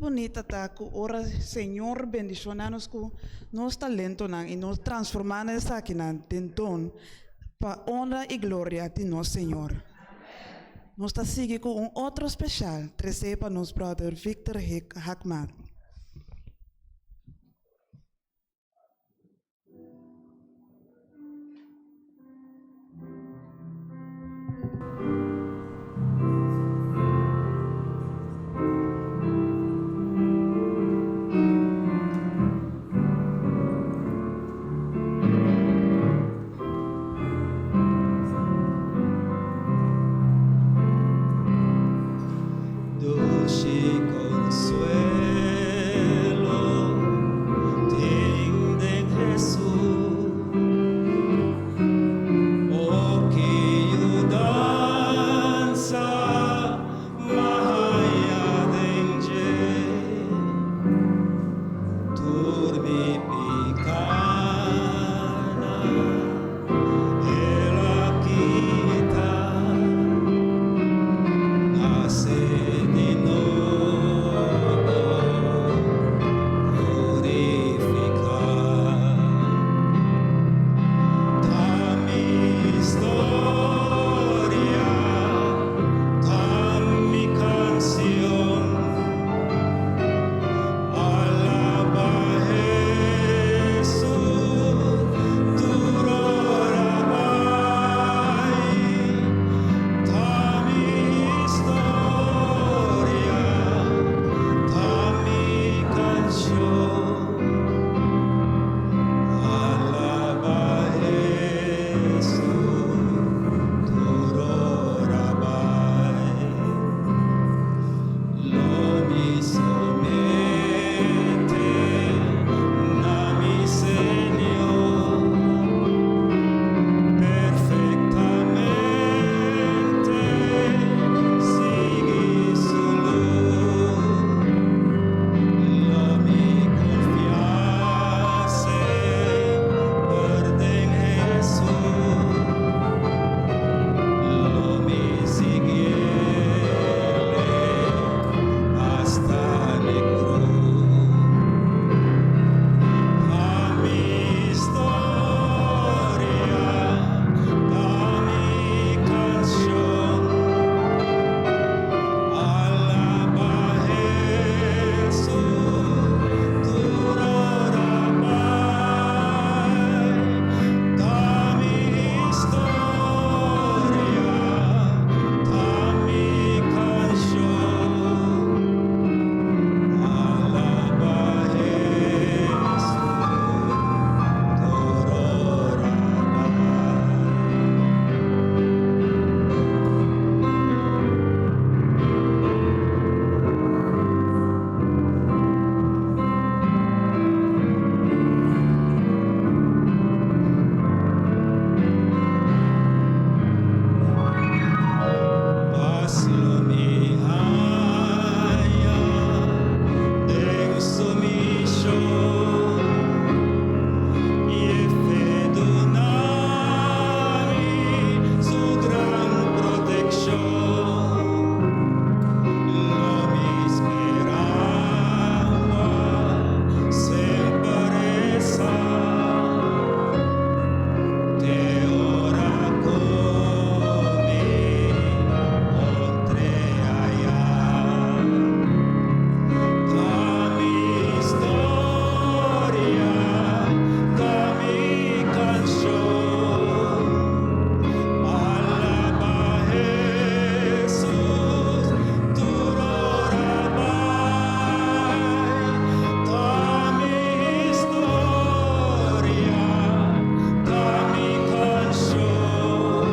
bunita ta ku ora Señor bendishoná nos ku nos talentonan i nos transformá nan esakinan den don pa honra i gloria di nos Señor. Nos ta sigui ku un otro speshal tresé pa nos brother Victor Haakmat. Dushi consuelo tin den Hesus. O ki yudansa m'a haña den dje. Tur mi pikánan El a kita. Nase di nobo, purifiká. Ta mi storia, ta mi kansion. Alaba Hesus tur ora bai. Ta mi historia, ta mi canción. Alaba Hesus tur ora bai. Lo mi somete na mi Señor perfectamente sigui su luz. Lo mi confia semper den Hesus. Lo mi siguiele hasta n'e cruz. Ta mi historia, ta mi canción. Alaba Hesus tur ora bai. Ta mi historia, ta mi canción. Alaba Hesus tur ora bai. Pas lo mi haña den sumishon i e fe duna mi su gran protekshon. Lo mi spera semper resa te ora ku mi kontr'é aya. Ta mi historia, ta mi kanshon. Alaba Hesus tur ora bai. Ta mi historia, ta mi kanshon.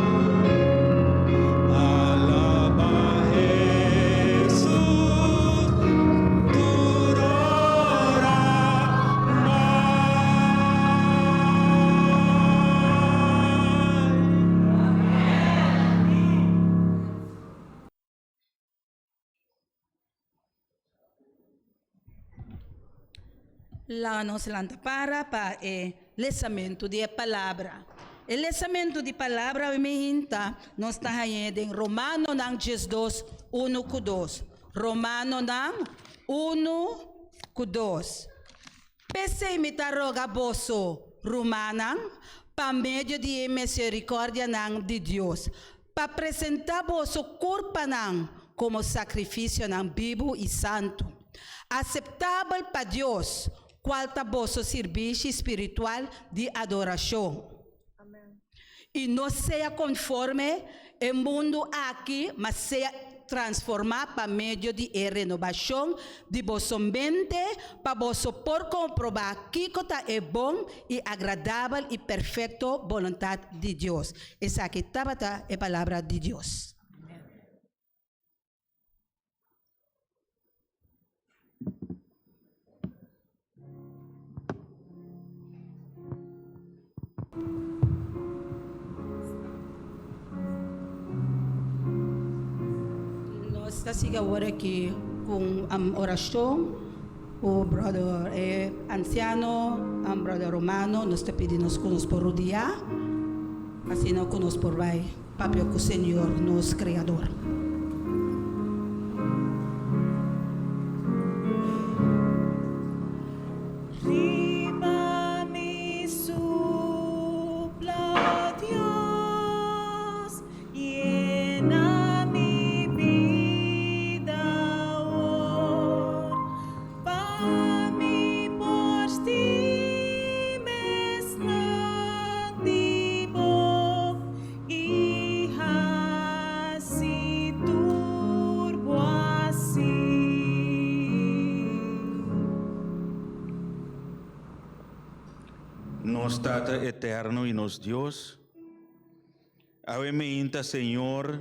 Alaba Hesus tur ora bai. Laga nos lanta para pa e lesamentu di e palabra. E lesamentu di palabra awe mihinta nos ta hañ'é den Romanonan diesdos, unu ku dos. Romanonan. Unu ku dos. P'esei mi ta roga boso, rumannan, pa medio di e miserikòrdianan di Dios, pa presentá boso kurpanan komo sakrifisionan bibu i santu, aseptabel pa Dios, kual ta boso sirbishi spiritual di adorashon. I no sea konforme e mundu aki, ma sea transformá pa medio di e renobashon di boso mente, pa boso por komprobá kiko ta e bon i agradabel i perfekto boluntat di Dios. Esaki tabata e palabra di Dios. Nos ta sigui awor aki ku un orashon ku brother e ansiano, brother Romano. Nos ta pidi nos ku nos por rudia asina ku nos por bai papia ku Señor nos Kreador. Riba mi supla Dios, yena mi bida awor, pa mi por stima esnan di bo i hasi tur bo hasi. Nos Tata Eterno y nos Dios, awe meinta Señor,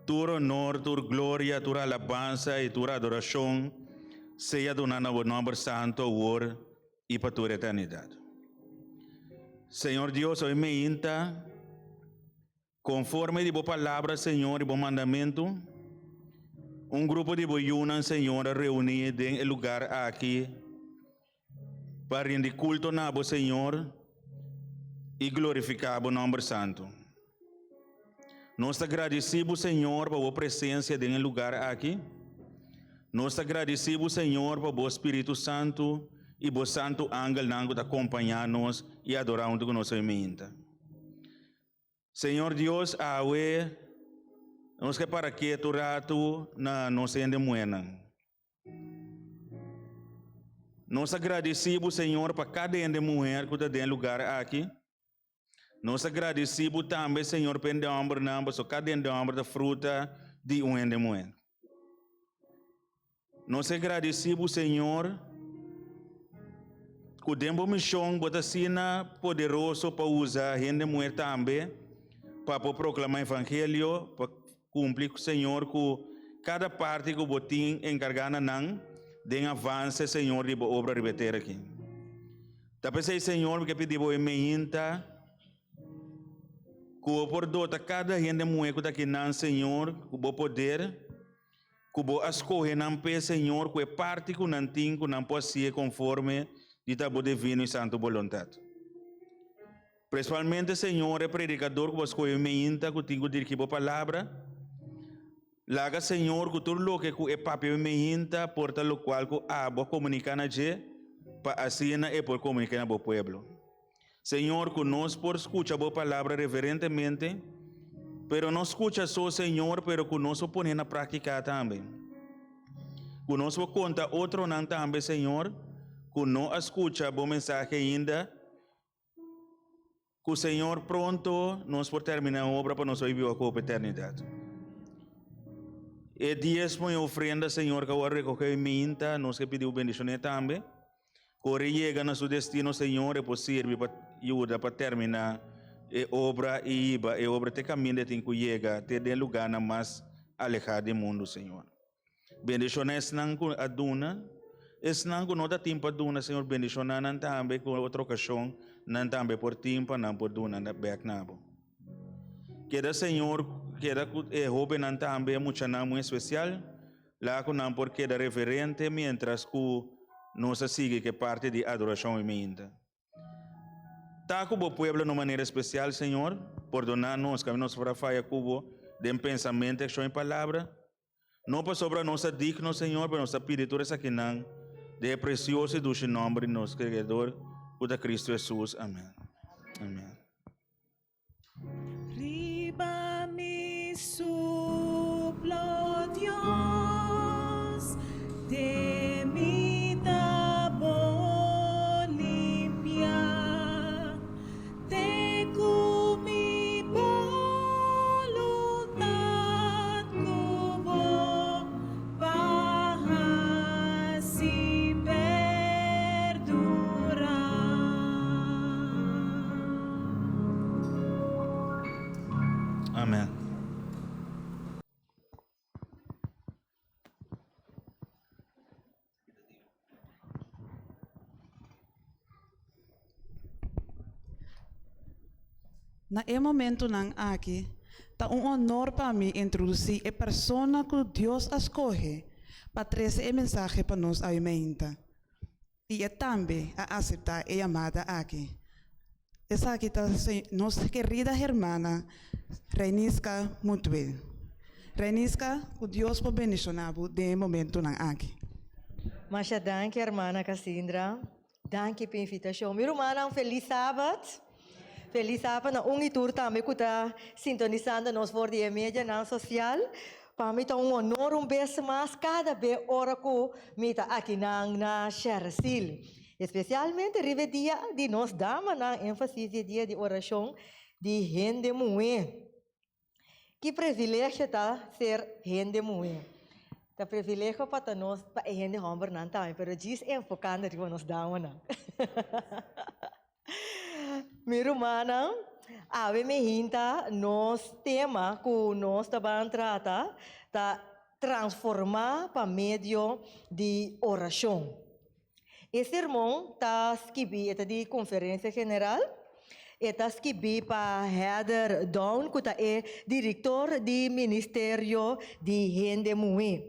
tur honor, tur gloria, tur alabansa y tur adoracion sea duna na bo nomber santo awor y pa tur eternidad. Señor Dios, awe meinta, Konforme di bo palabra, Señor, i bo mandamentu, un grupo di bo yunan, Señor, a reuní den e lugar aki pa rindi kulto na bo, Señor, i glorifiká bo nòmber santu. Nos ta gradisí bo, Señor, pa bo presensia den e lugar aki. Nos ta gradisí bo, Señor, pa bo Spiritu Santu i bo santu angelnan ku ta kompañá nos i adorá huntu ku nos hoy mainta. Señor Dios, awe nos ke para ketu ratu na nos hende muhénan. Nos a gradisí bo, Señor, pa kada hende muher ku ta den e lugar aki. Nos a gradisí bo tambe, Señor, pa hende hòmbernan, pasobra kada hende hòmber ta fruta di un hende muher. Nos e gradisí bo, Señor, ku den bo mishon bo ta asina poderoso pa usa hende muher tambe pa por proklamá evangelio, pa kumpli, Señor, ku kada parti ku bo tin enkargá na nan den avanse, Señor, di bo obra riba e tera aki. Ta p'esei, Señor, mi ke pidi bo e meinta ku bo por dota kada hende muher ku ta akinan, Señor, ku bo poder. Ku bo a skohe nan p'e, Señor, ku e parti ku nan tin ku nan por hasié konforme di ta bo divino i santu boluntat. Prespalmente, Señor, e predikador ku bo a skohe meinta ku tin ku dirigí bo palabra, laga, Señor, ku tur loke ku e papia meinta por ta lokual ku abo a komuniká na dje, pa asina e por komuniká na bo pueblo. Señor, ku nos por skucha Bo palabra reverentemente, pero no skucha so, Señor, pero ku nos por pone na práktika tambe. Ku nos por konta otronan tambe, Señor, ku no a skucha Bo mensahe ainda, ku, Señor, pronto nos por terminá e obra pa nos bai biba ku Bo pa eternidat. E diesmo i ofrenda, Señor, ku awor rekohé minta, nos ke pidi Bo bendishoné tambe. Ora e yega na su destino, Señor, e por sirbi pa yuda pa terminá e obra i hiba e obra te kaminda e tin ku yega, te den lugánan mas alehá di mundu, Señor. Bendishoná esnan ku a duna, esnan ku no ta tin pa duna, Señor, bendishoná nan tambe ku otro okashon nan tambe por tin pa nan por duna bèk na bo. Keda, Señor, keda ku e hóbennan tambe, e muchanan muy espesial. La ku nan por keda reverente miéntras ku nos a sigui ku e parti di adorashon i minta. Ta ku bo pueblo na un manera espesial, Señor, pordoná nos kaminda nos por a faya ku bo den pensamentu, akshon i palabra. No pasobra nos ta digno, Señor, pero nos ta pidi tur esakinan den e precioso y dushi nomber di nos Creador, cu ta Cristo Jesus. Amen. Amen. Riba mi suplo Dios, den mi ta bo limpia. Te ku mi boluntat ku bo pa hasi perdurá. Amen. Na e momentunan aki, ta un honor pa mi introdusí e persona ku Dios a skohe pa trese e mensahe pa nos awe meinta. I e tambe a aseptá e yamada aki. Esaki ta nos kerida hermana Reiniska Mutuel. Reiniska, ku Dios por bendishoná bo den e momentunan aki. Masha danki hermana Casindra. Danki p'e invitashon. Mi rumannan felis sabat. Felis sabat na un i tur tambe ku ta sintonisando nos for di e medianan sosial. Pa mi ta un honor un bes mas kada be ora ku mi ta akinan na Shersil. Espesialmente riba e dia di nos damanan, énfasis di e dia di orashon di hende muhé. Ki privilegio ta ser hende muhé! Ta privilegio pa ta nos, pa e hende hòmbernan tambe, pero djis enfokando riba nos damanan. Mi rumannan, awe mi hinta nos tema ku nos ta ban trata ta transformá pa medio di orashon. E sermon ta skibí, e ta di konferensia general, e ta skibí pa Heather Down ku ta e direktor di Ministerio di Hende Muhé.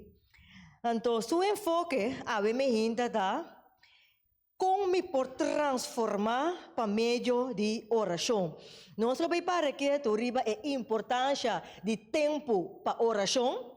Anto su enfoke awe mi hinta ta kon mi por transformá pa medio di orashon. Nos lo bai para ketu riba e importansha di tempu pa orashon.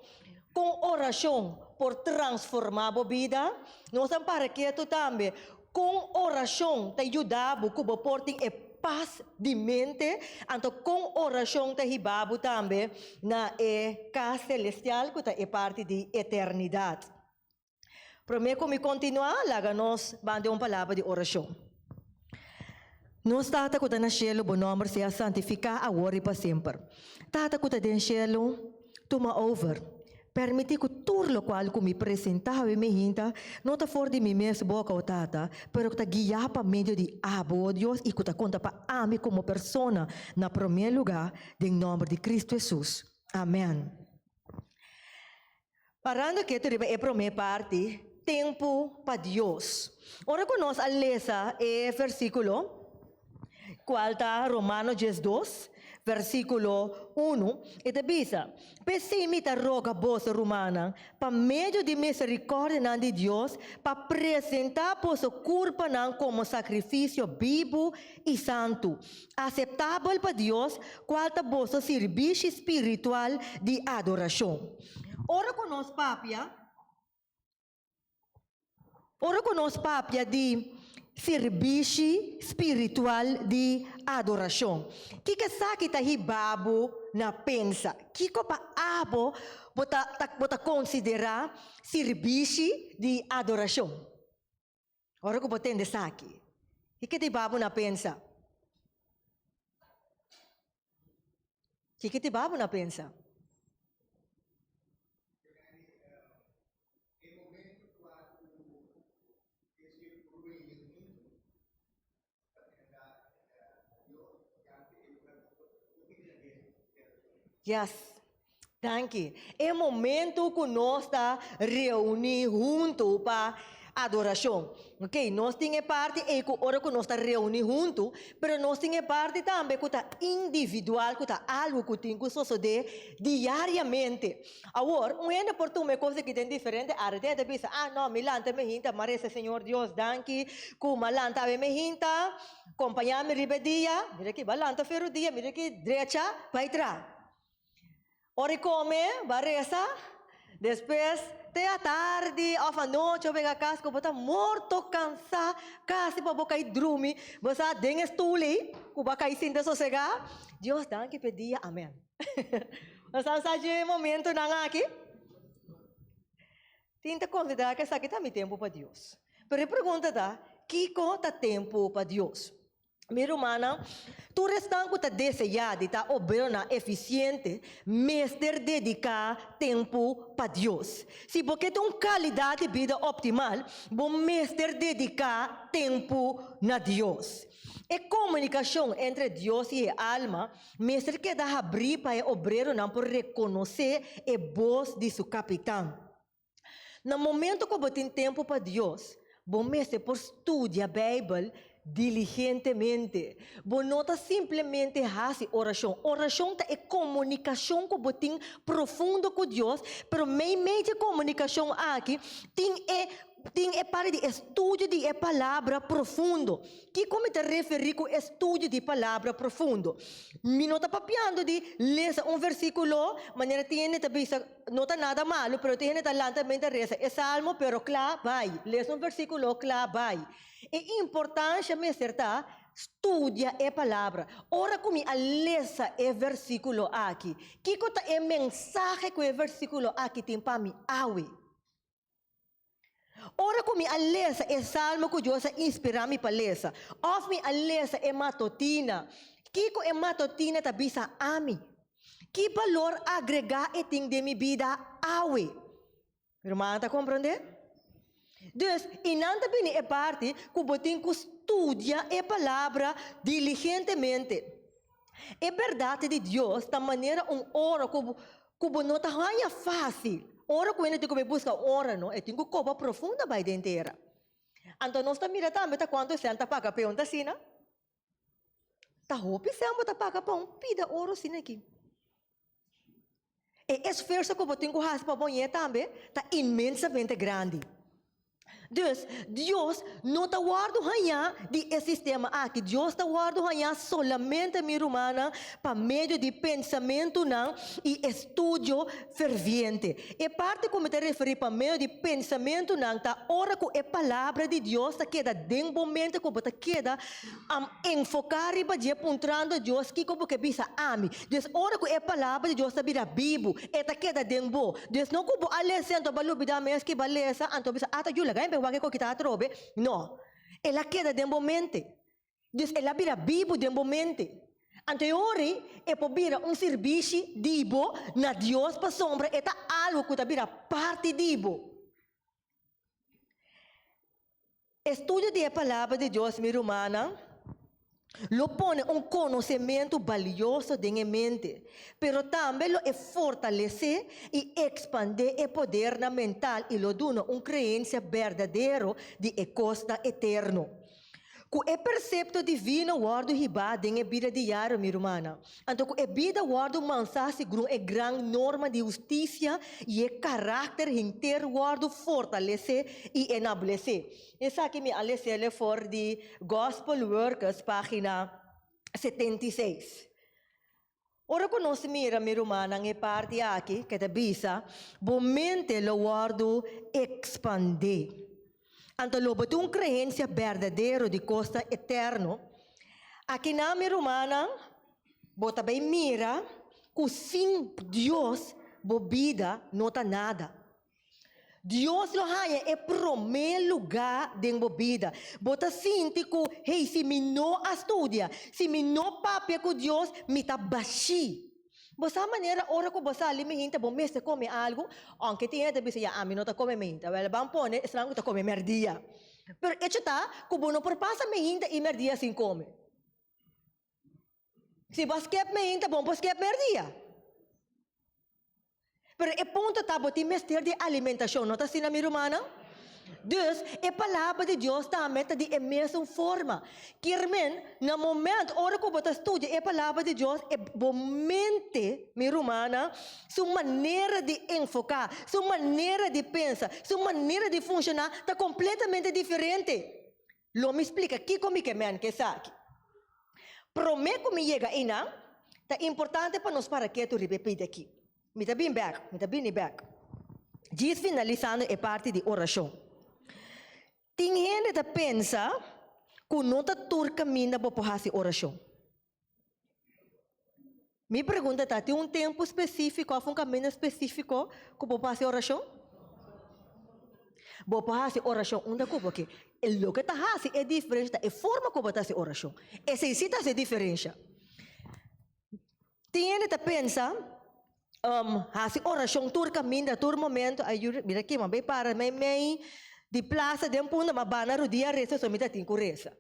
Kon orashon por transformá bo bida? Nos a para ketu tambe kon orashon ta yuda bo ku bo por tin e pas di mente, anto kon orashon ta hiba bo tambe na e kas selestial ku ta e parti di eternidat. Promé ku mi kontinuá, laga nos ban den un palabra di orashon. Nos Tata ku ta na shelu, bo nòmber sea santifiká awor i pa semper. Tata ku ta den shelu, tuma over. Permití ku tur lokual ku mi presentá awe mi hinta no ta for di mi mes boka, o Tata, pero ku ta guiá pa medio di abo, o Dios, i ku ta konta pa ami komo persona na promé lugá, den nòmber di Kristu Hesus. Amèn. Parando ketu riba e promé parti, tempu pa Dios. Ora ku nos a lesa e versíkulo, kual ta Romano 12, versíkulo unu, e ta bisa, P'esei mi ta roga boso, rumannan, pa medio di miserikòrdianan di Dios, pa presentá boso kurpanan komo sakrifisio bibu i santu, aseptabel pa Dios, kual ta boso sirbishi spiritual di adorashon. Ora ku nos papia, ora ku nos papia di sirbishi spiritual di adorashon, kiko esaki ta hiba bo na pensa? Kiko pa abo bo ta bo ta konsiderá sirbishi di adorashon? Ora ku bo tende esaki, kiko ta hiba bo na pensa? Kiko ta hiba bo na pensa? Yes. Danki. E momento ku nos ta reuní huntu pa adorashon. Ok, nos tin e parti ei ku ora ku nos ta reuní huntu, pero nos tin e parti tambe ku ta individual, ku ta algu ku tin ku sosodé diariamente. Awor, un hende por tuma e kos aki den diferente área. Tin hende ta bisa, ah no, mi lanta mi hinta, m'a resa Señor Dios danki ku m'a lanta awe mi hinta, kompañá mi riba e dia. Mira aki, bo a lanta feru dia, mira aki drecha, bai tra. Ora i kome, bo a resa? Despues, te atardi òf anochi bo bega kas ku bo ta morto kansá, kasi pa bo kai drumi, bo sa den e stul ei ku bo a kai sinta sosegá. Dios danki p'e dia, amen. Bo sa sa dje momentunan aki? Tin ta konsiderá ku esaki ta mi tempu pa Dios. Pero e pregunta ta, kiko ta tempu pa Dios? Mi rumannan, tur esnan ku ta deseá di ta obreronan efisiente mester dediká tempu pa Dios. Si bo ke tin un kalidat di bida optimal, bo mester dediká tempu na Dios. E komunikashon entre Dios i e alma mester keda habrí pa e obreronan por rekonosé e bos di su kapitan. Na momento ku bo tin tempu pa Dios, bo mester por studia Beibel diligentemente. Bo no ta simplemente hasi orashon. Orashon ta e komunikashon ku bo tin profundo ku Dios, pero meimei di e komunikashon aki tin e tin e parti di estudio di e Palabra profundo. Kiko mi ta referí ku estudio di Palabra profundo? Mi no ta papiando di lesa un versíkulo manera tin hende ta bisa. No ta nada malu, pero tin hende ta lanta mente a resa e salmo, pero kla bai. Lesa un versíkulo, kla bai. E importansha mester ta studia e palabra. Ora ku mi a lesa e versíkulo aki, kiko ta e mensahe ku e versíkulo aki tin pa mi awe? Ora ku mi a lesa e salmo ku Dios a inspirá mi pa lesa, òf mi a lesa e matotina, kiko e matotina ta bisa ami? Ki balor agregá e tin den mi bida awe? Mi rumannan ta komprondé? Dus, i nan ta bini e parti ku bo tin ku studia e Palabra diligentemente. E bèrdat di Dios ta manera un oro ku ku bo no ta haña fásil. Ora ku hende tin ku bai buska un oro no, e tin ku koba profundo bai den tera. Anto nos ta mira tambe ta kuantu sèn ta paga p'e un ta asina. Ta hopi sèn bo ta paga pa un pida oro asina aki. E esfuerso ku bo tin ku hasi pa bo ñe tambe ta inmensamente grandi. Dus, Dios no ta wòrdu hañá di e sistema aki. Dios ta wòrdu hañá solamente, mi rumannan, pa medio di pensamentunan i estudio ferviente. E parti ku mi ta referí pa medio di pensamentunan ta ora ku e Palabra di Dios ta keda den bo mente, ku bo ta keda enfoká riba dje puntrando Dios kiko bo ke bisa ami. Dus ora ku e Palabra di Dios ta bira bibu, e ta keda den bo. Dus no ku bo a lesa anto bo a lubida mes ki bo a lesa, anto bo bisa, ah ta yu laga hende wak e koki ta atrobe. No. El a keda den bo mente. Dus el a bira bibu den bo mente. Anto e ora ei e por bira un sirbishi di bo na Dios pasobra e ta algu ku ta bira parti di bo. Estudio di e Palabra di Dios, mi rumannan, lo pone un konosementu balioso den e mente, pero tambe lo e fortalesé i ekspandé e podernan mental i lo duna un kreensia berdadero di e kosnan eterno. Ku e persepto divino wòrdu hibá den e bida diario, mi rumannan, anto ku e bida wòrdu mansá segun e gran norma di hustisia i e karakter henter wòrdu fortalesé i enablesé. Esaki mi a les'é for di Gospel Workers, página 76. Ora ku nos mira, mi rumannan, e parti aki ke ta bisa, Bo mente lo wòrdu ekspandé. Anto lo bo tin un kreensia berdadero di kosnan eterno. Akinan, mi rumannan, bo ta bai mira ku sin Dios bo bida no ta nada. Dios lo haña e promé lugá den bo bida. Bo ta sinti ku, Hey, si mi no a studia, si mi no papia ku Dios, mi ta bashí. Bo sa manera ora ku bo sali mihinta bo mester kome algu, ounke tin hende ta bisa, Ya, ami no ta kome mihinta. Wèl, ban pone esnan ku ta kome mèrdia. Pero echo ta ku bo no por pasa mihinta i mèrdia sin kome. Si bo a skep mihinta, bo no por skep mèrdia. Pero e punto ta bo tin mester di alimentashon, no ta asina mi rumannan? Dus, e Palabra di Dios tambe ta di e mesun forma. Kier men, na moment ora ku bo ta studia e Palabra di Dios, e bo mente, mi rumannan, su manera di enfoká, su manera di pensa, su manera di funshoná ta kompletamente diferente. Lo mi splika kiko mi ke men ku esaki. Promé ku mi yega einan, ta importante pa nos para ketu riba e pida aki. Mi ta bin bèk, mi ta bini bèk. Djis finalisando e parti di orashon. Tin hende ta pensa ku no ta tur kaminda bo por hasi orashon. Mi pregunta ta, tin un tempu spesífiko òf un kaminda spesífiko ku bo por hasi orashon? Bo por hasi orashon unda ku bo ke. E loke ta hasi e diferensha ta e forma ku bo ta hasi orashon. Esei sí ta hasi e diferensha. Tin hende ta pensa, hasi orashon tur kaminda, tur momento, ay yu mira aki, mi a bai para meimei di plasa den punda, mi a bana rudia resa, so mi ta tin ku resa.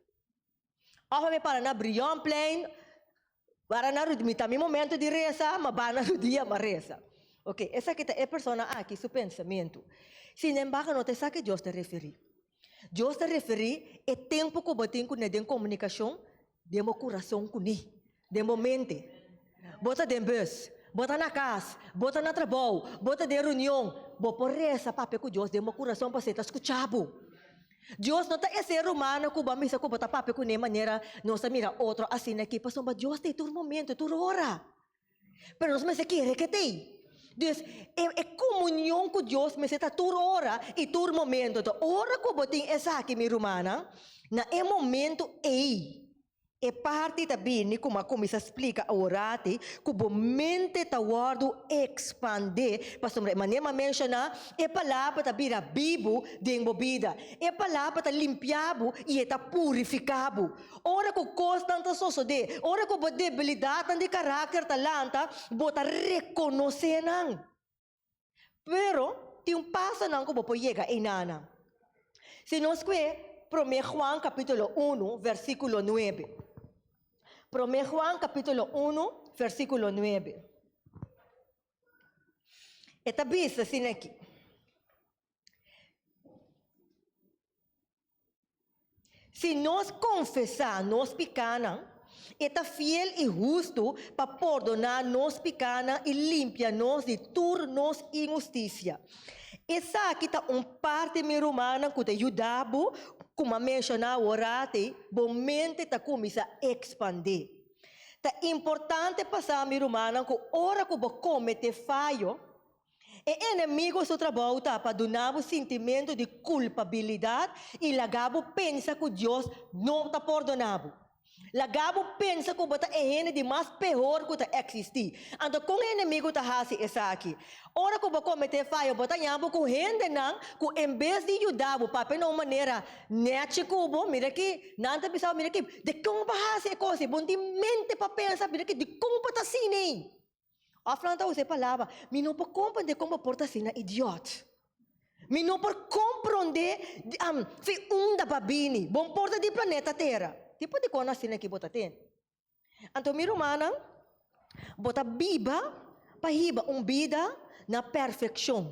Of a mi para na Brionplein, para na rudi, mi ta mi momento di resa, ma ba na rudia ma resa. Ok, esaki ta e persona aki su pensamentu. Sin embargo, no ta esaki Dios ta referí. Dios ta referí e tempu ku bo tin kuné den komunikashon den bo kurason kuné, den bo mente. Bo ta den bus, bo ta na kas, bo ta na trabou, bo ta den reunion, bo por resa papia ku Dios den bo kurason pasobra e ta skucha bo. Dios no ta e ser humano ku bo a misa ku bo ta papia kuné manera nos ta mira otro asina aki, pasobra Dios ta ei tur momento, tur ora. Pero nos mester kere ke ta ei. Dus, e e komunion ku Dios mester ta tur ora i tur momento. Enton, ora ku bo tin esaki, mi rumannan, na e momento ei, E parti ta bini ku mi a kuminsá splika aworati ku bo mente ta wòrdu ekspandé pasobra e manera mi a menshoná e palabra ta bira bibu den bo bida. E palabra ta limpia bo i e ta purifiká bo. Ora ku kosnan ta sosodé, ora ku bo debilidatnan di karakter ta lanta, bo ta rekonosé nan. Pero tin un pasonan ku bo por yega einanan. Si nos kue Promé Juan kapítulo unu versíkulo nuebe. Promé Juan kapítulo unu versíkulo nuebe. E ta bisa asina aki. Si nos konfesá nos pikánan, e ta fiel i hustu pa pordoná nos pikánan i limpia nos di tur nos inhustisia. Esaki ta un parti, mi rumannan, ku ta yuda bo, ku m'a menshoná aworati, bo mente ta kuminsá ekspandé. Ta importante pa sa, mi rumannan, ku ora ku bo kometé fayo, E enemigo su trabou ta pa duna bo sintimentu di kulpabilidat i laga bo pensa ku Dios no ta pordona bo. Laga bo pensa ku bo ta e hende di mas pehor ku ta eksistí. Anto kon e enemigo ta hasi esaki? Ora ku bo kometé fayo, bo ta ña bo ku hendenan ku en bes di yuda bo papia na un manera nèchi ku bo, mira ki nan ta bisa bo, mira ki, dikon bo a hasi e kos ei? Bo no tin mente pa pensa, mira ki, dikon bo ta asina ei? Of nan ta usa e palabra, Mi no por comprende con bo por ta asina idiot. Mi no por comprende fi unda bo a bini. Bo por ta di planeta Tera. Tipo di con asina ki bo ta tene. Anto mi rumannan, bo ta biba pa hiba un bida na perfeccion.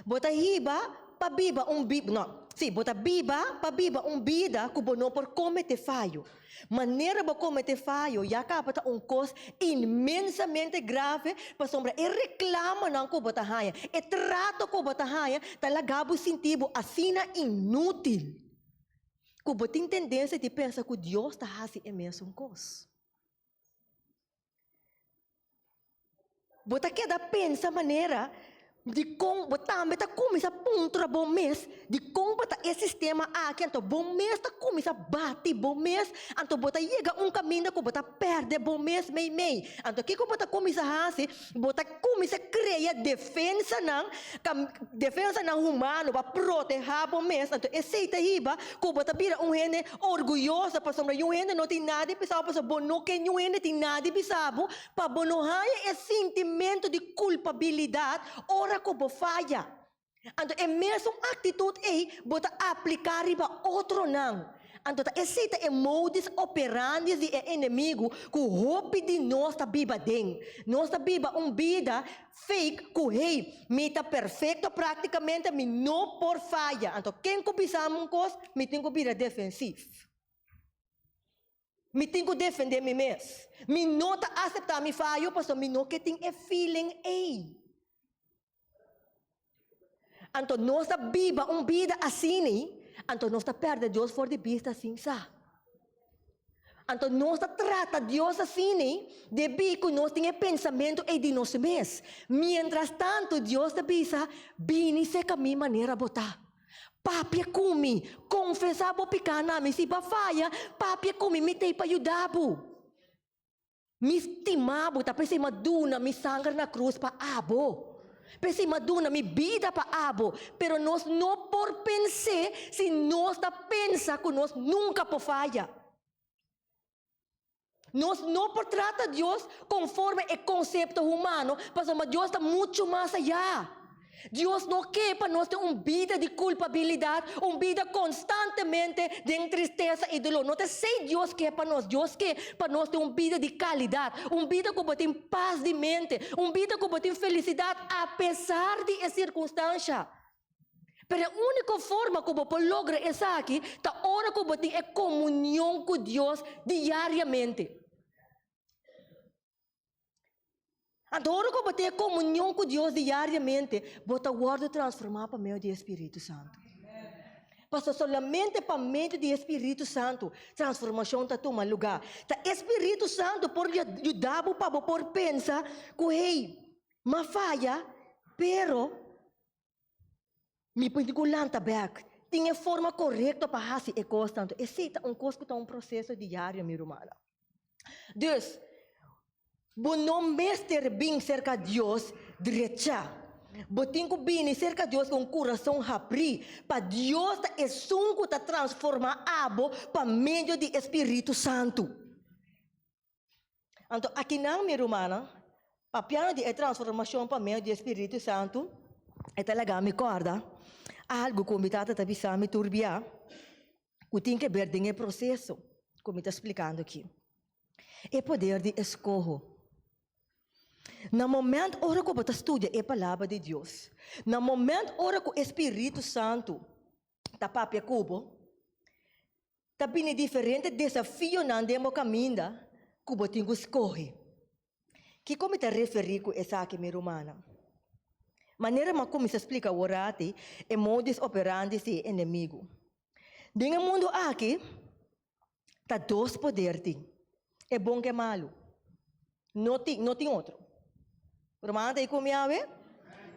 Bo ta hiba pa biba un bi, no, sí, bo ta biba pa biba un bida ku bo no por kometé fayo. Manera bo kometé fayo ya kaba ta un kos inmensamente grave pasobra e reklamonan ku bo ta haña, e trato ku bo ta haña ta laga bo sinti bo asina inútil ku bo tin tendensia di pensa ku Dios ta hasi e mesun kos. Bo ta keda pensa manera dikon bo tambe ta kuminsá puntra bo mes dikon bo ta e sistema aki, anto bo mes ta kuminsá bati bo mes, anto bo ta yega un kaminda ku bo ta pèrdè bo mes meimei. Anto kiko bo ta kuminsá hasi? Bo ta kuminsá krea defensanan, defensanan humano pa protehá bo mes, anto esei ta hiba ku bo ta bira un hende orguyoso pasobra niun hende no tin nada di bisa bo, pasobra bo no ke niun hende tin nada di bisa bo, pa bo no haña e sintimentu di kulpabilidat ora ku bo faya. Anto e mesun aktitut ei bo ta apliká riba otronan. Anto ta esei ta e modus operandis di e enemigu ku hopi di nos ta biba den. Nos ta biba un bida fake ku hey, mi ta perfecto practicamente, mi no por faya. Anto ken ku bisa mi un kos, mi tin ku bira defensief. Mi tin ku defende mi mes. Mi no ta acepta mi fayo pasobra mi no ke tin e feeling ey. Anto nos ta biba un bida asini, anto nos ta perde Dios for di bista sin sa. Anto nos ta trata Dios asina debí ku nos tin e pensamentu ei di nos mes. Miéntras tantu Dios ta bisa, Bini serka mi manera bo ta. Papia ku mi, konfesá bo piká na mi. Si bo a faya, papia ku mi, mi t'ei pa yuda bo. Mi stima bo, ta p'esei mi a duna mi sanger na krus pa abo. P'esei mi a duna mi bida pa abo. Pero nos no por pens'é si nos ta pensa ku nos nunka por faya. Nos no por trata Dios konforme e konsepto humano, pasobra Dios ta muchu mas ayá. Dios no ke pa nos tin un bida di kulpabilidat, un bida konstantemente den tristesa i doló. No ta esei Dios ke pa nos. Dios ke pa nos tin un bida di kalidat, un bida ku bo tin pas di mente, un bida ku bo tin felisidat apesar di e sirkunstansha. Pero e úniko forma ku bo por logra esaki ta ora ku bo tin e komunion ku Dios diariamente. Anto ora ku bo tin e komunion ku Dios diariamente, bo ta wòrdu transformá pa medio di e Spiritu Santu. Pasobra solamente pa medio di e Spiritu Santu transformashon ta tuma lugá. Ta e Spiritu Santu por yuda bo pa bo por pensa ku, hey, m'a faya, pero mi por tin ku lanta bèk. Tin e forma korekto pa hasi e kos. Anto esei ta un kos ku ta un proseso diario, mi rumannan. Dus, bo no mester bin serka Dios drechá. Bo tin ku bini serka Dios ku un kurason habrí, pa Dios ta esun ku ta transformá abo pa medio di e Spiritu Santu. Anto akinan, mi rumannan, papiando di e transformashon pa medio di e Spiritu Santu, e ta laga mi kòrda algu ku mi tata ta bisa mi tur bia. Ku tin ke ber den e proseso ku mi ta splikando aki. E poder di eskoho. Na moment ora ku bo ta studia e Palabra di Dios, na moment ora ku e Spiritu Santu ta papia ku bo, ta bini diferente desafionan den bo kaminda ku bo tin ku skohe. Kiko mi ta referí ku esaki, mi rumannan? Manera mi a kuminsá splika aworati e modus operandi di e enemigu. Den e mundu aki ta dos poder tin, e bon ku e malu. No tin, no tin otro. Rumannan ta ei ku mi awe?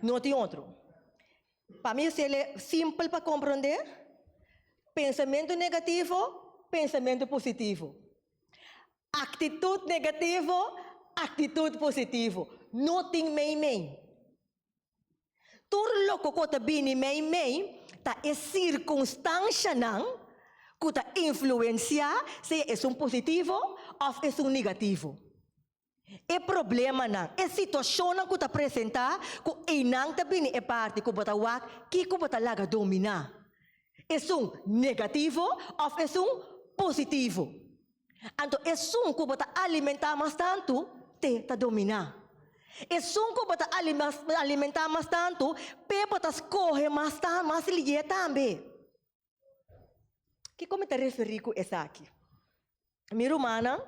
No tin otro. Pa mi esei simpel pa komprondé, pensamentu negativo, pensamentu positivo. Aktitut negativo, aktitut positivo. No tin meimei. Tur loko ku ta bini meimei ta e sirkunstanshanan ku ta influensiá sea esun positivo òf esun negativo. E problemanan, e situashonnan ku ta presentá ku einan ta bini e parti ku bo ta wak kiko bo ta laga dominá. Esun negativo òf esun positivo. Anto esun ku bo ta alimentá mas tantu, te ta dominá. Esun ku bo ta alimentá mas tantu, p'e bo ta skohe mas mas lié tambe. Kiko mi ta referí ku esaki? Mi rumannan,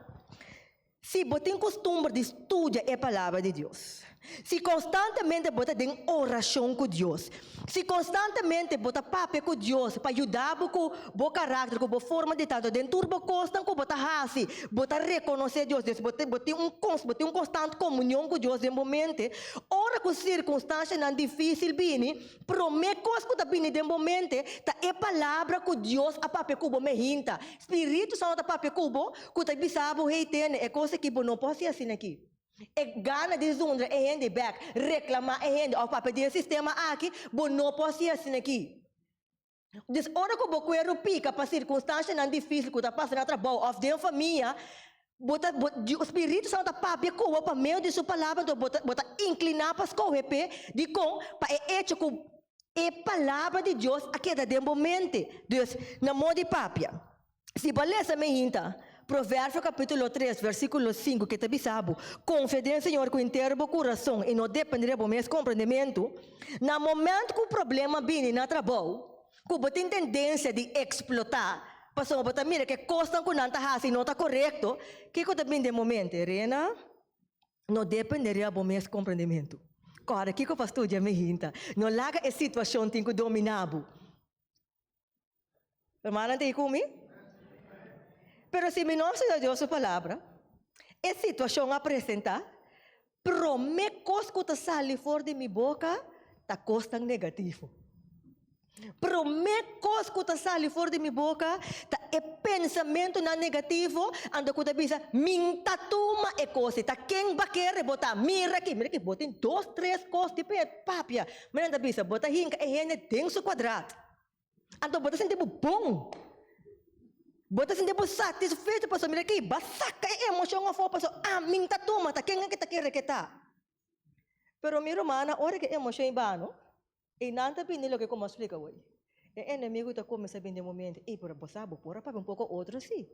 si bo tin kustumber di studia e Palabra di Dios, si konstantemente bo ta den orashon ku Dios, si konstantemente bo ta papia ku Dios pa yuda bo ku bo karakter, ku bo forma di ta, den tur bo kosnan ku bo ta hasi, bo ta rekonosé Dios, des bo bo tin un bo tin un konstant komunion ku Dios den bo mente, ora ku sirkunstanshanan difísil bini, promé kos ku ta bini den bo mente ta e palabra ku Dios a papia ku bo mehinta. Spiritu Santu ta papia ku bo, ku ta bisa bo, Hey, tene, e kos aki bo no por hasi asina aki. E gana di zundra e hende bek, reklamá e hende òf papia di e sistema aki, bo no por hasi asina aki. Dus ora ku bo kueru pika pa sirkunstanshanan difísil ku ta pasa na trabou òf den famia, bo ta bo Spiritu Santu ta papia ku bo pa medio di su Palabra, anto bo ta bo ta inkliná pa skohe p'e. Dikon? Pa e echo ku e Palabra di Dios a keda den bo mente. Dus, na moda di papia. Si bo a lesa mi hinta, Proverbio capítulo tres, versículo sinku ke ta bisa bo, Confia den Señor ku henter bo kurason i no depende riba bo mes komprendementu. Na momento ku problema bini na trabou, ku bo tin tendensia di eksplotá pasobra bo ta mira ku e kosnan ku nan ta hasi no ta korekto, kiko ta bini den bo mente? Rena, no depende riba bo mes komprendementu. Kòrda kiko pa studia mi hinta. No laga e situashon tin ku dominá bo. Hermana ta ku mi? Pero si mi no studia Dios su palabra, e situashon a presentá, promé kos ku ta sali for di mi boka ta kosnan negativo. Promé kos ku ta sali for di mi boka ta e pensamentunan negativo, anto ku ta bisa, Min ta tuma e kos ei, ta ken bo a kere bo ta? Mira aki, mira aki, bo tin dos, tres kos di papia. Mi nan ta bisa, bo ta hinka e hende den su kuadrat. Anto bo ta sinti bo bon. Bo ta sinti bo satisfecho pasobra mira aki, bo a saka e emoshon afó pasobra ami ta tuma, ta ken aki ta kere ke ta. Pero mi rumannan, ora ku e emoshon ei bano, einan ta bini loke ku mi a splika awor. E enemigu ta kuminsá bini den bo mente, ey, pero bo sa, bo por a papia un poko otro si.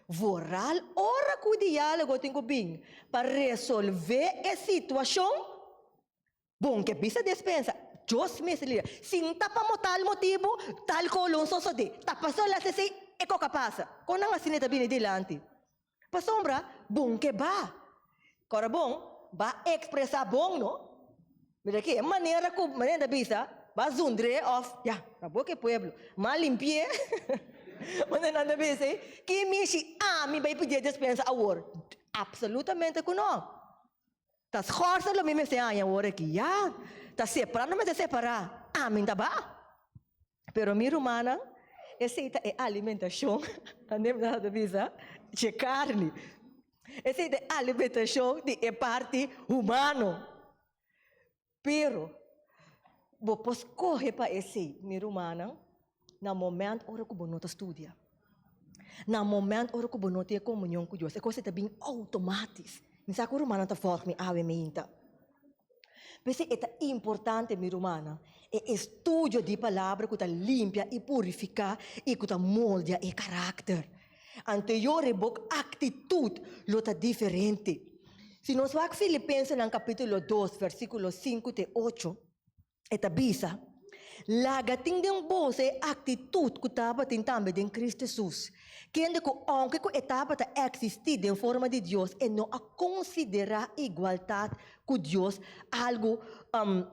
Vooral ora ku diálogo tin ku bin pa resolvé e situashon. Bon ke bisa despensa, Dios mester lira. Sin ta pa mo tal motibu, tal kolon sosodé. Ta pasó las esei e koka pasa. Kon nan asina ta bini dilanti? Pasobra bon ke ba. Kora bon, ba ekspresá bon no. Mira aki, e manera ku manera ta bisa, ba zundr'é òf, ya, na boka e pueblo, ma limpi'é. Manera nan ta bisa ei, ki mishi ami bai pidié despensa awor? Apsolutamente ku no. Ta schorsen lo mi mester haña awor aki. Ya, ta separá no mester separá. Ami ta ba. Pero mi rumannan, esei ta e alimentashon, ande mi ta bisa, dje karni. Esei ta e alimentashon di e parti humano. Pero, bo por skohe pa esei, mi rumannan, na moment ora ku bo no ta studia. Na moment ora ku bo no tin e komunion ku Dios, e kos ei ta bin outomatis. Mi sa ku rumannan ta vòlg mi awe meinta. P'esei e ta importante, mi rumannan, e estudio di palabra ku ta limpia i purifiká i ku ta moldia e karakter. Anteyor e bo aktitut lo ta diferente. Si nos wak Filipensenan kapítulo dos, versíkulo sinku te ocho, e ta bisa, Laga tin den boso e aktitut ku tabatin tambe den Kristu Hesus, kende ku ounke ku e tabata eksistí den forma di Dios, e no a konsiderá igualtat ku Dios algu,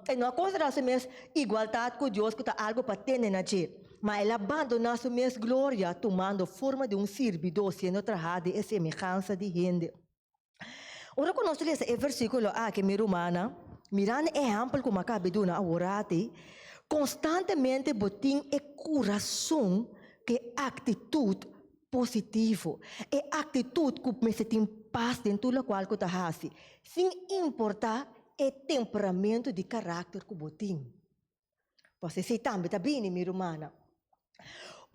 e no a konsiderá su mes igualtat ku Dios ku ta algu pa tene na dje, ma el a bandoná su mes gloria, tumando forma di un sirbidó, siendo trahá den e semehansa di hende. Ora ku nos lesa e versíkulo aki, mi rumannan, mirando e ehèmpel ku mi a kaba duna aworati, konstantemente bo tin e kurason ku e aktitut positivo, e aktitut ku mester tin pas den tur lokual ku ta hasi, sin importá e temperamentu di karakter ku bo tin. Pasobra esei tambe ta bini, mi rumannan.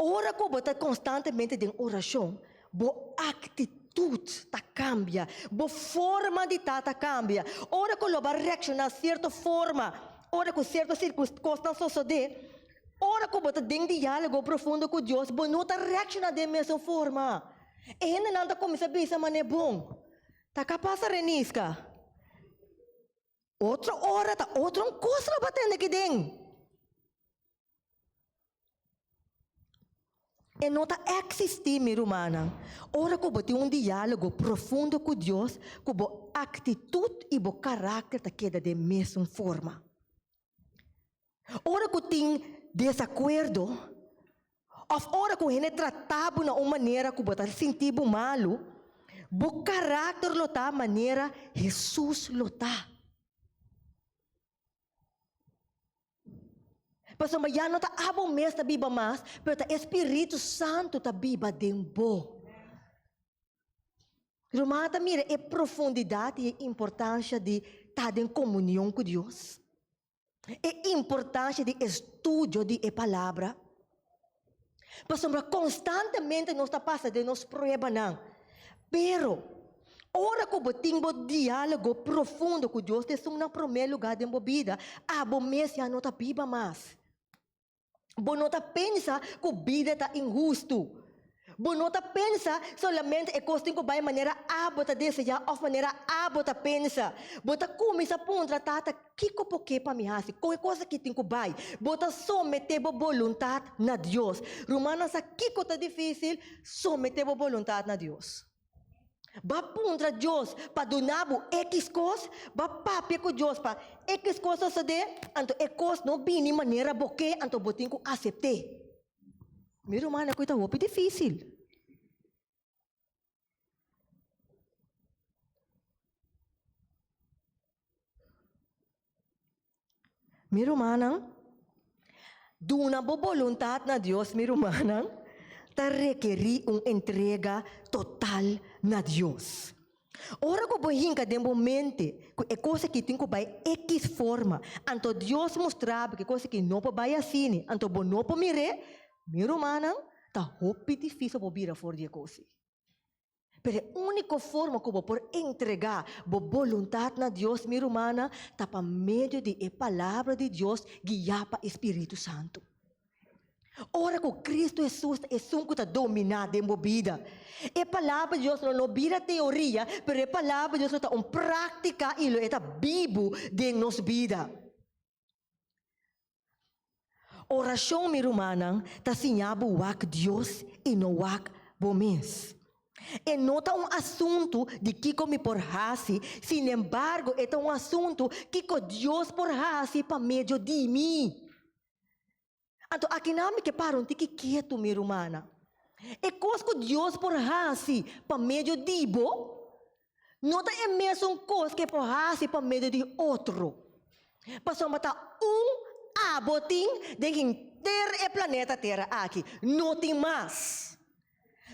Ora ku bo ta konstantemente den orashon, bo aktitut ta kambia, bo forma di ta ta kambia. Ora ku lo bo a reakshoná sierto forma, ora ku sierto kosnan sosodé, ora ku bo ta den diálogo profundo ku Dios, bo no ta reakshoná den mesun forma. E hendenan ta kuminsá bisa manera bon, Ta kapas a reniska. Otro ora ta otro un kos lo bo a tende aki den. E no ta eksistí, mi rumannan, ora ku bo tin un diálogo profundo ku Dios, ku bo aktitut i bo karakter ta keda den mesun forma. Ora ku tin desakuerdo òf ora ku hende trata bo na un manera ku bo ta sinti bo malu, bo karakter lo ta manera Hesus lo ta. Pasobra ya no ta abo mes ta biba mas, pero ta e Spiritu Santu ta biba den bo. Ruman ta mira e profundidat i e importansha di ta den komunion ku Dios. E importancia di estudio di e palabra. Pasobra constantemente nos ta pasa den nos pruebanan. Pero, ora cu bo tin bo dialogo profundo cu Dios ta esun na prome lugar den bo bida, abo mes ya no ta biba mas. Bo no ta pensa ku bida ta inhustu. Bo no ta pensa solamente e kos tin ku bai manera abo ta deseá òf manera abo ta pensa. Bo ta kuminsá puntra, Tata, kiko por ke pa mi hasi? Kon e kos aki tin ku bai? Bo ta someté bo boluntat na Dios. Rumannan sa kiko ta difísil? Someté bo boluntat na Dios. Ba puntra Dios pa duna bo ekis kos, ba papia ku Dios pa ekis kos sosodé, anto e kos no bini manera bo ke, anto bo tin ku asept'é. Mi rumannan, ku ta hopi difísil. Mi rumannan, duna bo boluntat na Dios, mi rumannan, ta rekerí un entrega total na Dios. Ora ku bo hinka den bo mente ku e kos aki tin ku bai ekis forma, anto Dios mustra bo ku e kos aki no por bai asini, anto bo no por mir'é, mi rumannan, ta hopi difísil bo bira for di e kos ei. Pero e úniko forma ku bo por entregá bo boluntat na Dios, mi rumannan, ta pa medio di e Palabra di Dios guiá pa e Spiritu Santu. Ora ku Kristu Hesus ta esun ku ta dominá den bo bida, e Palabra di Dios lo no bira teoria, pero e Palabra di Dios lo ta un práktika i lo e ta bibu den nos bida. Orashon, mi rumannan, ta siña bo wak Dios i no wak bo mes. E no ta un asuntu di kiko mi por hasi, sinembargo e ta un asuntu kiko Dios por hasi pa medio di mi. Anto akinan mi ke para un tiki ketu, mi rumannan. E kos ku Dios por hasi pa medio di bo no ta e mesun kos ku e por hasi pa medio di otro. Pasobra ta un abo tin den henter e planeta Tera aki, no tin mas.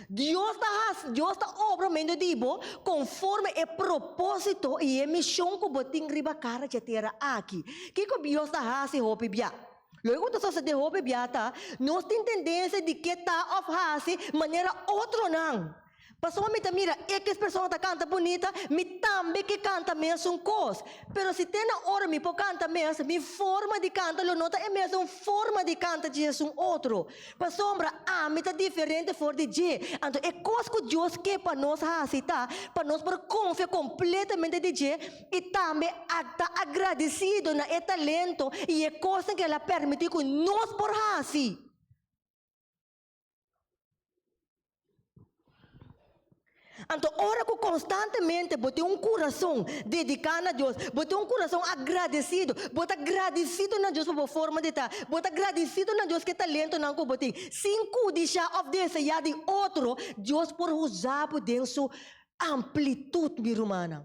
Dios ta hasi, Dios ta obra medio di bo konforme e propósito i e mishon ku bo tin riba kara dje tera aki. Kiko Dios ta hasi hopi bia? Loke ku ta sosodé hopi bia ta, nos tin tendensia di ke ta òf hasi manera otronan. Pasobra mi ta mira ekis persona ta kanta bunita, mi tambe ke kanta mesun kos. Pero si te na ora mi por kanta mes, mi forma di kanta lo no ta e mesun forma di kanta dje esun otro. Pasobra ami ta diferente for di dje. Anto e kos ku Dios ke pa nos hasi ta pa nos por konfia kompletamente di dje i tambe a ta agradesido na e talento i e kosnan ku el a permití ku nos por hasi. Anto ora ku konstantemente bo tin un kurason dediká na Dios, bo tin un kurason agradesido, bo ta gradisido na Dios pa bo forma di ta, bo ta gradisido na Dios ku e talentonan ku bo tin, sin kudishá òf deseá di otro, Dios por usa bo den su amplitut, mi rumannan.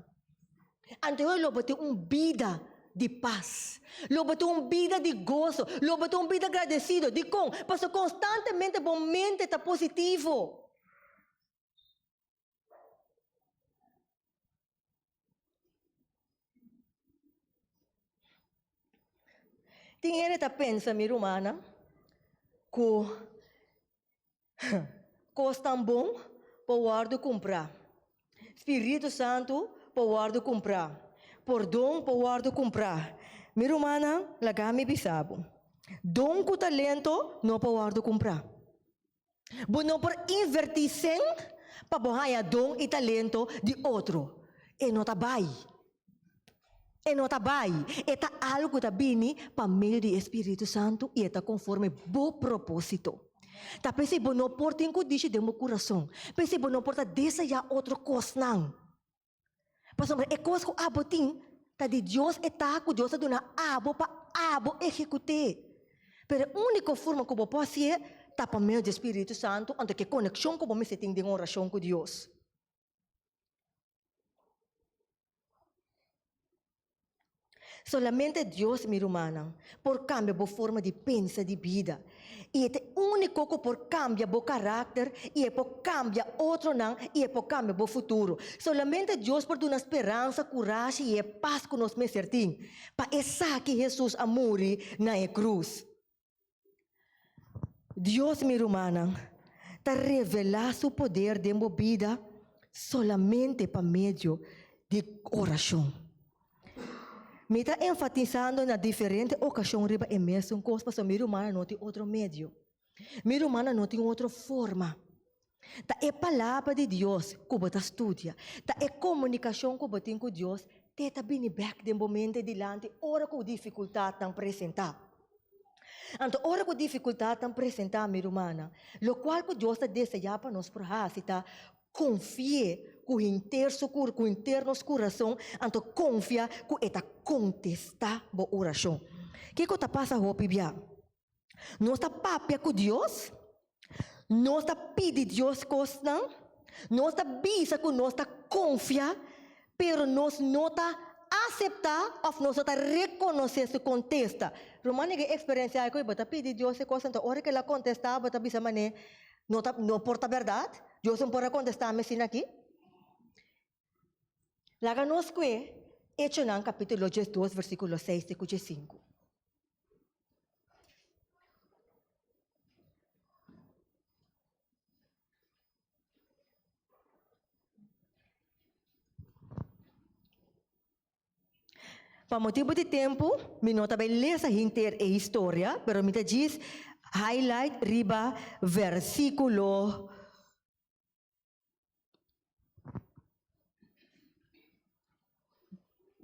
Anto lo bo tin un bida di pas, lo bo tin un bida di goso, lo bo tin un bida gradesido. Dikon? Pasobra konstantemente bo mente ta positivo. Tin hende ta pensa, mi rumannan, ku kos tan bon por wòrdu kumprá. Spiritu Santu por wòrdu kumprá. Pordon por wòrdu kumprá. Mi rumannan, laga mi bisa bo, don ku talento no por wòrdu kumprá. Bo no por invertí sen pa bo haña don i talento di otro. E no ta bai. E no ta bai. E ta algu ku ta bini pa medio di e Spiritu Santu i e ta konforme bo propósito. Ta p'esei bo no por tin kudishi den bo kurason. P'esei bo no por ta deseá otro kosnan. Pasobra e kos ku abo tin ta di Dios, e ta ku Dios a duna abo pa abo ehekut'é. Pero e úniko forma ku bo por hasié ta pa medio di e Spiritu Santu, anto ku e konekshon ku bo mester tin den orashon ku Dios. Solamente Dios, mi rumannan, por kambia bo forma di pensa di bida. I e ta e úniko ku por kambia bo karakter i e por kambia otronan i e por kambia bo futuro. Solamente Dios por duna speransa, kurashi i e pas ku nos mester tin. Pa esaki Hesus a muri na e krus. Dios, mi rumannan, ta revelá su poder den bo bida solamente pa medio di orashon. Mi ta enfatisando na diferente okashon riba e mesun kos pasobra mi rumannan no tin otro medio. Mi rumannan no tin otro forma. Ta e Palabra di Dios ku bo ta studia, ta e komunikashon ku bo tin ku Dios te ta bini bèk den bo mente dilanti ora ku difikultatnan presentá. Anto ora ku difikultatnan presentá, mi rumannan, lokual ku Dios ta deseá pa nos por hasi ta konfi'é ku henter su kur, ku henter nos kurason, anto konfia ku e ta kontestá bo orashon. Kiko ta pasa hopi bia? Nos ta papia ku Dios, nos ta pidi Dios kosnan, nos ta bisa ku nos ta konfia, pero nos no ta. aseptá òf nos no ta rekonosé su kontesta. Ruman e eksperensiá ku bo ta pidi Dios e kos, anto ora ku el a kontestá bo ta bisa manera no ta no por ta bèrdat, Dios no por a kontestá mi asina aki. Laga nos kue Echonan kapítulo diesdos versíkulo seis te ku diesinku. Pa motibu di tempu, mi no ta bai lesa henter e historia, pero mi ta djis highlight riba versíkulo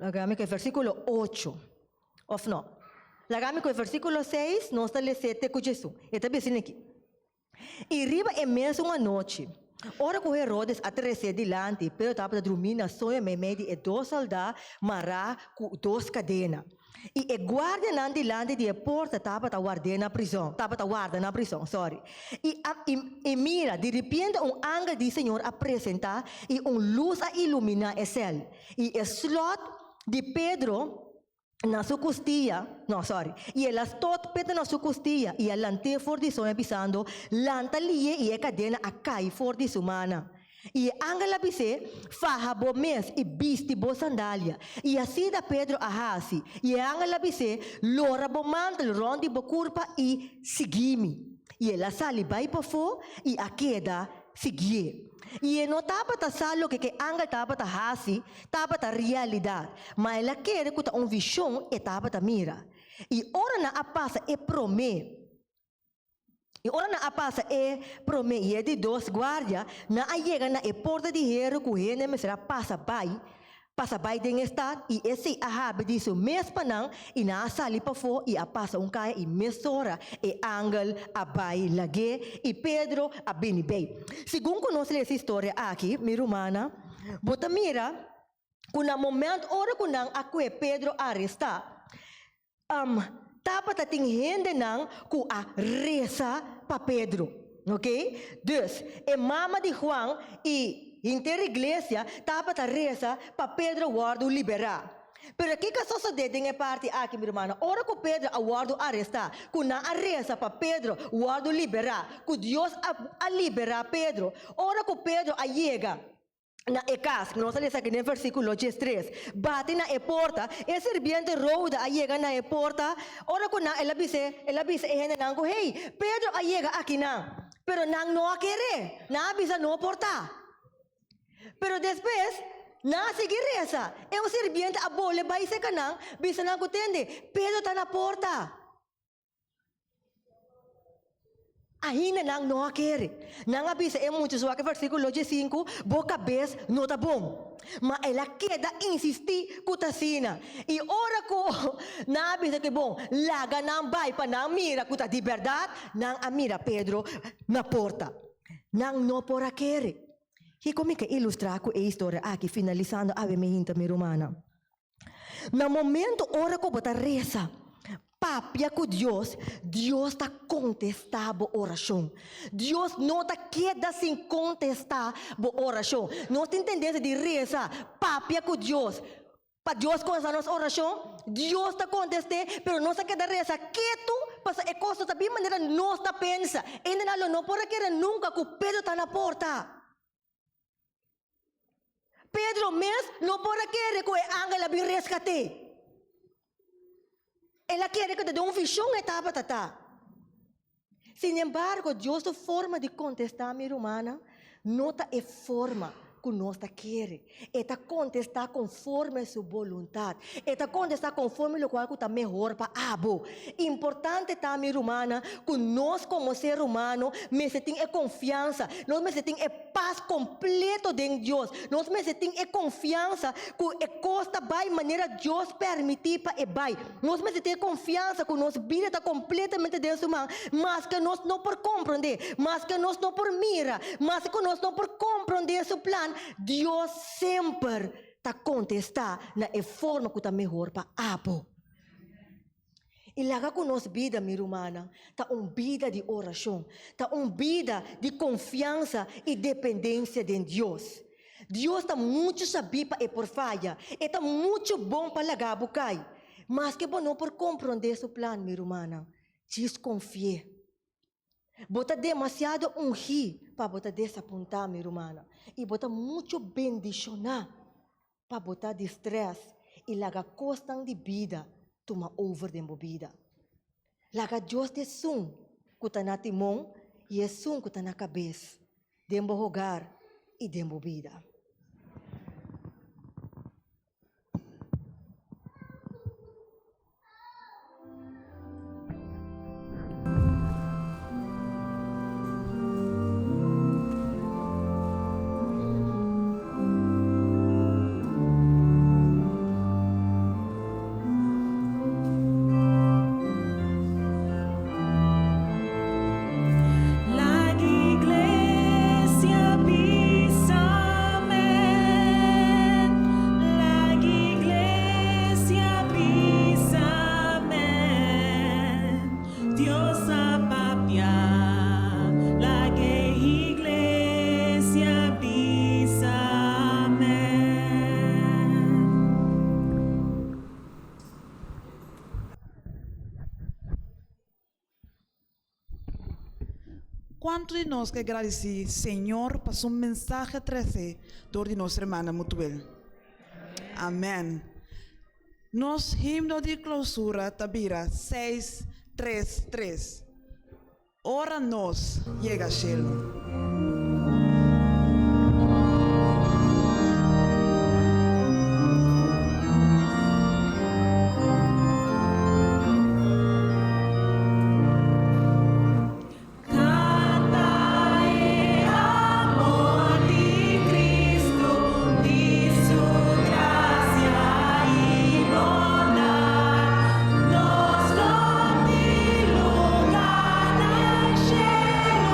Laga mi ku e versíkulo ocho, òf no? Laga mi ku e versíkulo seis, nos ta les'é te ku Jesús. E ta bisa aki, I riba e mesun anochi, ora ku Herodes a tres'é dilanti, Pedro tabata drumí na soño meimei di e dos sòldá mará ku dos kadena. I e guardianan dilanti di e porta tabata ward'é na prizòn, tabata warda na prizòn, sòri. I a, i, i mira, diripiente un angel di Señor a presentá i un lus a iluminá e sèl. I e slòt di Pedro na su kustia, no, sòri, i el a stot Pedro na su kustia i a lant'é for di soño bisando, Lanta lié i e kadena a kai for di su mannan. I e angel a bis'é, Faha bo mes i bisti bo sandalia. I asina Pedro a hasi. I e angel a bis'é, Lora bo mantel rònt di bo kurpa i sigui mi. I el a sali bai pafó i a keda siguié. I e no tabata sa loke ku e angel tabata hasi tabata realidat, ma el a kere ku ta un vishon e tabata mira. I ora nan a pasa e promé. I ora nan a pasa e promé i e di dos guardia, nan a yega na e porta di heru ku hende mester a pasa bai, pasa bai den e stat, i esei a habri di su mes pa nan, i nan a sali pafó i a pasa un kaya, i mesora e angel a bai lag'é, i Pedro a bini bei. Segun ku nos lesa e historia aki, mi rumannan, bo ta mira ku na moment ora ku nan a kue Pedro arestá, Um, tabata tin hendenan ku a resa pa Pedro. Ok? Dus, e mama di Juan i henter iglesia tabata resa pa Pedro wòrdu liberá. Pero kiko a sosodé den e parti aki, mi rumannan? Ora ku Pedro a wòrdu arestá, ku nan a resa pa Pedro wòrdu liberá, ku Dios a a liberá Pedro, ora ku Pedro a yega na e kas. Nos a lesa aki den versíkulo diestres. Bati na e porta. E sirbiente Rhoda a yega na e porta. Ora ku nan, el a bis'é, el a bisa e hendenan ku, Hey, Pedro a yega akinan. Pero nan no a ker'é. Nan a bisa no por ta. Pero despues, nan a sigui resa. E un sirbiente a bole bai serka nan, bisa nan ku, Tende, Pedro ta na porta. Ainda nan no a kere. Nan a bisa e mucha su wak e versíkulo diesinku, Bo kabes no ta bon. Ma el a keda insistí ku ta asina. I ora ku nan a bisa ku bon, laga nan bai pa nan mira ku ta di bèrdat, nan a mira Pedro na porta. Nan no por a kere. Kiko mi ke ilustrá ku e historia aki, finalisando awe mi hinta mi rumannan? Na momento ora ku bo ta resa, papia ku Dios, Dios ta kontestá bo orashon. Dios no ta keda sin kontestá bo orashon. Nos tin tendensia di resa, papia ku Dios, pa Dios kontestá nos orashon. Dios ta kontest'é, pero nos ta keda resa ketu pasobra e kos no ta bin manera nos ta pensa. Hendenan lo no por a kere nunka ku Pedro ta na porta. Pedro mes no por a kere ku e angel a bin reskat'é. El a kere ku ta den un vishon e tabata ta. Sin embargo, Dios su forma di kontestá, mi rumannan, no ta e forma ku nos ta kere. E ta kontestá konforme su boluntat. E ta kontestá konforme lokual ku ta mehor pa abo. Importante ta, mi rumannan, ku nos komo ser humano mester tin e konfiansa, nos mester tin e pas kompleto den Dios. Nos mester tin e konfiansa ku e kos ta bai manera Dios permití pa e bai. Nos mester tin e konfiansa ku nos bida ta kompletamente den Su man, maske nos no por komprondé, maske nos no por mira, maske ku nos no por komprondé Su plan, Dios semper ta kontestá na e forma ku ta mehor pa abo. I laga ku nos bida, mi rumannan, ta un bida di orashon, ta un bida di konfiansa i dependensia den Dios. Dios ta muchu sabí pa e por faya. E ta muchu bon pa laga bo kai. Maske bo no por komprondé su plan, mi rumannan, djis konfi'é. Bo ta demasiado ungí pa bo ta desapuntá, mi rumannan, i bo ta muchu bendishoná pa bo ta di strès i laga kosnan di bida tuma over den bo bida. Laga Dios ta esun ku ta na timon i esun ku ta na kabes den bo hogar i den bo bida. La iglesia bisa amen. La iglesia bisa amen. Dios a papia. La iglesia bisa amen. Kuantu di nos ke gradisí Señor pa su mensahe tresé dor di nos hermana Mutuel? Amèn. Nos himno di klousura ta bira seis, tres, tres. Ora nos yega shelu. Canta e amor di Cristo, di su gracia y bondad. Nos lo tin lugar na cielo.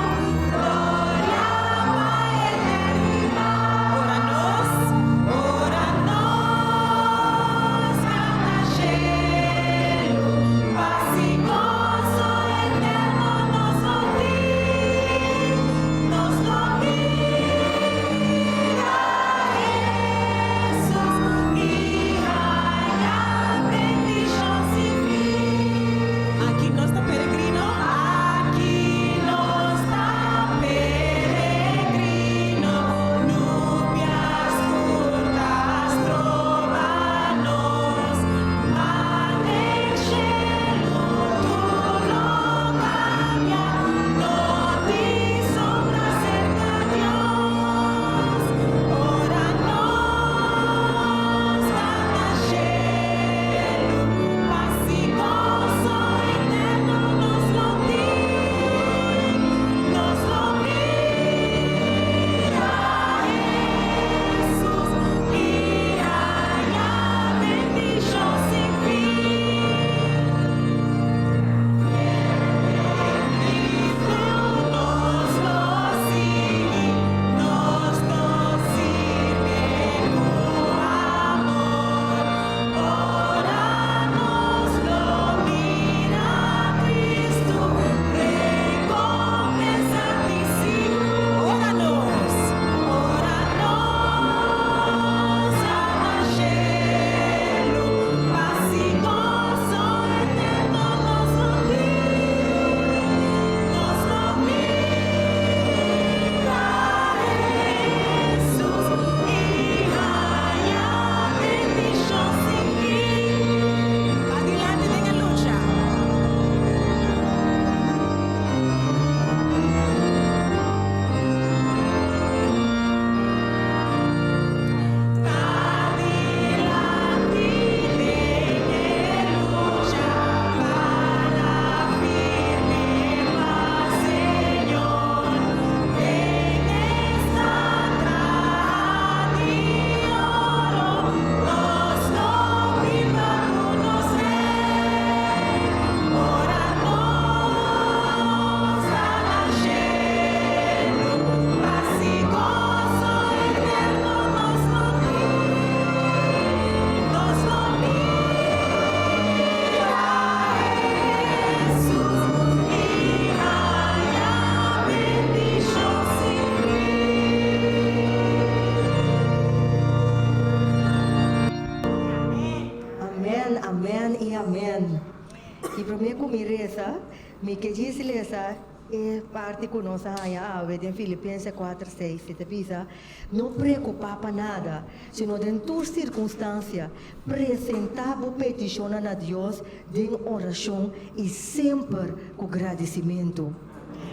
ku mi resa, mi ke djis lesa e parti ku nos a haña awe den Filipense 4, 6. E ta bisa, No preokupá pa nada, sino den tur sirkunstansia, presentá bo petishonnan na Dios den orashon i semper ku gradisimentu.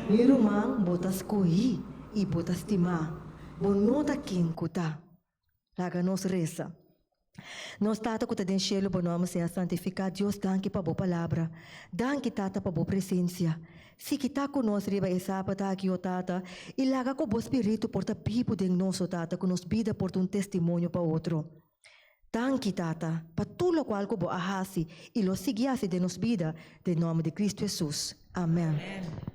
Mi ruman, bo ta skohí i bo ta stimá. Bo no ta ken ku ta. Laga nos resa. Nos Tata ku ta den shelu, bo nòmber sea santifiká. Dios, danki pa bo palabra. Danki, Tata, pa bo presensia. Sigui ta ku nos riba e sabat aki, o Tata, i laga ku bo spiritu por ta bibu den nos, o Tata, ku nos bida por ta un testimonio pa otro. Danki, Tata, pa tur lokual ku bo a hasi i lo sigui hasi den nos bida, den nòmber di Kristu Hesus. Amèn.